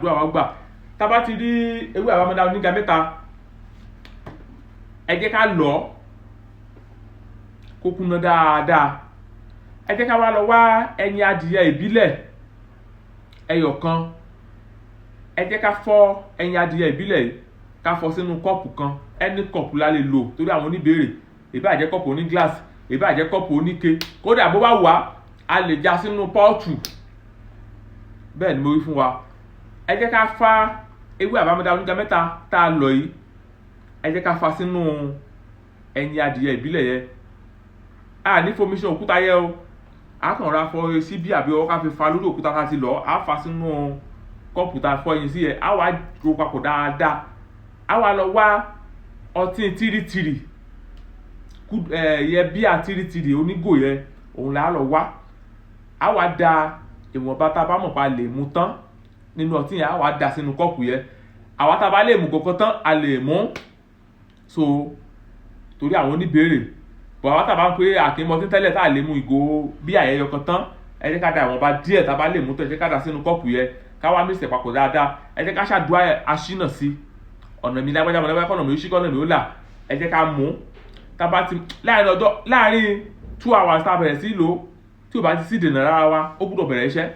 Àdúrà wa gbà. Tá a bá ti rí ewé àbámọ́dá oníga mẹ́ta, ẹ jẹ́ ká lọ̀ ọ́ kó kúnná dáadáa. Ẹ jẹ́ ká wá lọ wá ẹyin adìyẹ ìbílẹ̀ ẹyọ kan. Ẹ jẹ́ ká fọ́ ẹyin adìyẹ ìbílẹ̀ yìí, ká fọ́ sínú kọ́ọ̀pù kan. Ẹni kọ́ọ̀pù la lè lò, torí àwọn oníbèrè, ìbá jẹ́ kọ́ọ̀pù oní glass, ìbá jẹ́ kọ́ọ̀pù oníke, kódà bó bá wà, a lè já sínú pọ́ọ̀tù. Bẹ́ẹ̀ ni mo wí fún wa. Ẹ jẹ́ ká fá ewé àbámọ́dá oníga mẹ́ta tá a lọ̀ yìí, ẹ jẹ́ ká fa sínú ẹyin adìyẹ ìbílẹ̀ yẹn. A ní fomi ṣan òkúta yẹ o. A kàn ra fọ síbí àbí ọwọ́ ká fi fa lórí òkúta tá a ti lọ̀, á fa sínú kọ́ọ̀pù tá a fọ́ ẹyin sí yẹn. Á wá ro papọ̀ dáadáa. Á wá lọ wá ọtí tìrìtìrì yẹ, bíà tìrìtìrì onígò yẹn, òun là á lọ wá. Á wá da ìwọ̀nba tá a bá mọ̀ pa lè mu tán nínú ọtí yẹn, á wá da sínú kọ́ọ̀pù yẹn. Àwa tá a bá lè mú kankan tán, a lè mú. So torí àwọn oníbèrè bọ̀, àwa tá a bá ń pé àkínmọ́tí tẹ́lẹ̀, tá a lè mú ìgò bí àyẹyọ kan tán, ẹ jẹ́ ká da ìwọ̀nba díẹ̀ tá a bá lè mú tán, ẹ jẹ́ ká da sínú kọ́ọ̀pù yẹn, ká wá mix ẹ̀ papọ̀ dáadáa. Ẹ jẹ́ ká ṣàdúrà aṣínà sí ọ̀nà mi lágbájá mọ̀ lágbájá, kọ́nà mi ó ṣí, kọ́nà mi ó là. Ẹ jẹ́ ká mú. Tá a bá ti láàrin ọjọ́, láàrin 2 hours tá a bẹ̀rẹ̀ sí lò, tí ò bá ti sí ìdènà rárá wa, ó gbúdọ̀ bẹ̀rẹ̀ iṣẹ́.